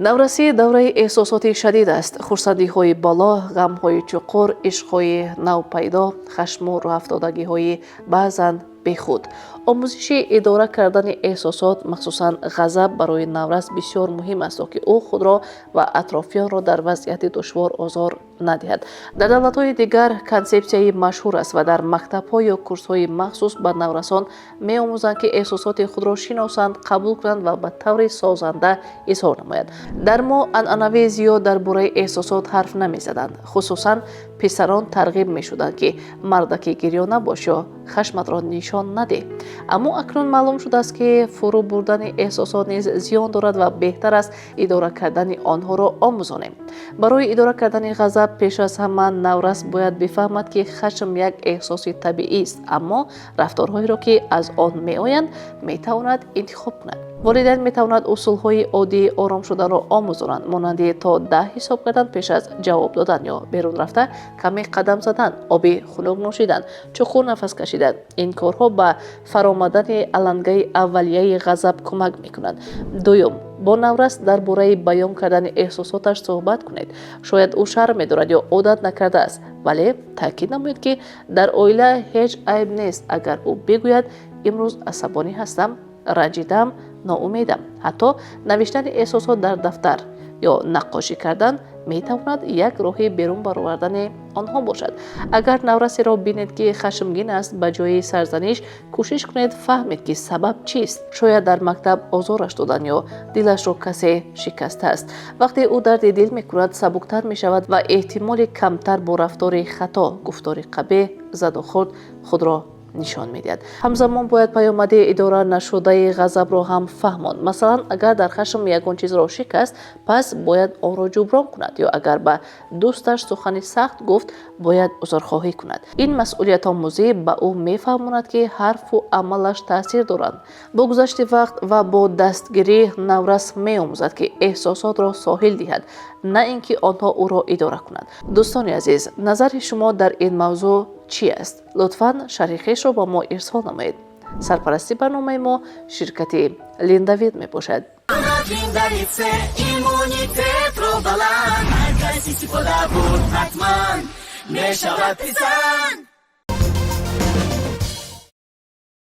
Наврасӣ давраи эҳсосоти шадид аст: хурсандиҳои бало, ғамҳои чуқур, ишқҳои навпайдо, хашму рӯҳафтодагиҳои баъзан бехуд. Омӯзиши идора кардани эҳсосот, махсусан ғазаб, барои наврас бисёр муҳим аст, то ки ӯ худро ва атрофиёнро дар вазъияти душвор озор надиҳад. Дар давлатҳои дигар консепсияи машҳур аст ва дар мактабҳо ё курсҳои махсус ба наврасон меомӯзанд, ки эҳсосоти худро шиносанд, қабул кунанд ва ба таври созанда изҳор намоянд. Дар мо анъанавӣ зиёд дар бораи эҳсосот ҳарф намезаданд. Хусусан писарон тарғиб мешуданд, ки мардаки гирён набош ё хашматро нишон надеҳ. Аммо акнун маълум шудааст, ки фурӯ бурдани эҳсосот низ зиён дорад ва беҳтар аст идора кардани онҳоро омӯзонем. Барои идора кардани ғазаб пеш аз ҳама наврас бояд бифаҳмад, ки хашм як эҳсоси табиист, аммо рафторҳоеро, ки аз он меоянд, метавонад интихоб кунад. Волидайн метавонад усулҳои оддии ором шуданро омӯзонанд, монанди то 10 ҳисоб кардан пеш аз ҷавоб додан ё берун рафта каме қадам задан, оби хунук нӯшидан, чуқур нафас кашидан. Ин корҳо ба фаромадани алангаи аввалияи ғазаб кӯмак мекунанд. Дуюм, бо наврас дар бораи баён кардани эҳсосоташ суҳбат кунед. Шояд ӯ шарм медорад ё одат накардааст, вале таъкид намоед, ки дар оила ҳеҷ айб нест, агар ӯ бигӯяд: «Имрӯз асабонӣ ҳастам, ранҷидаам, ноумедам». Ҳатто навиштани эҳсосот дар дафтар ё наққошӣ кардан метавонад як роҳи берун баровардани онҳо бошад. Агар наврасеро бинед, ки хашмгин аст, ба ҷои сарзаниш кӯшиш кунед фаҳмед, ки сабаб чист. Шояд дар мактаб озораш доданд ё дилашро касе шикастааст. Вақте ӯ дарди дил мекунад, сабуктар мешавад ва эҳтимоли камтар бо рафтори хато, гуфтори қабеҳ, задухӯрд худро нишон медиҳад. Ҳамзамон бояд паёмади идора нашудаи ғазабро ҳам фаҳмонд. Масалан, агар дар хашм ягон чизро шикаст, пас бояд онро ҷуброн кунад ё агар ба дӯсташ сухани сахт гуфт, бояд узрхоҳӣ кунад. Ин масъулиятомӯзӣ ба ӯ мефаҳмонад, ки ҳарфу амалаш таъсир доранд. Бо гузашти вақт ва бо дастгирӣ наврас меомӯзад, ки эҳсосотро соҳил диҳад, на ин ки онҳо ӯро идора кунанд. Дӯстони азиз, назари шумо дар ин мавзӯъ чӣ аст? Лутфан шарҳи хешро ба мо ирсол намоед. Сарпарасти барномаи мо ширкати Линдавид мебошад. Иммунитетро баланд, ҳар кас истифода бурд, ҳатман мешавад писанд.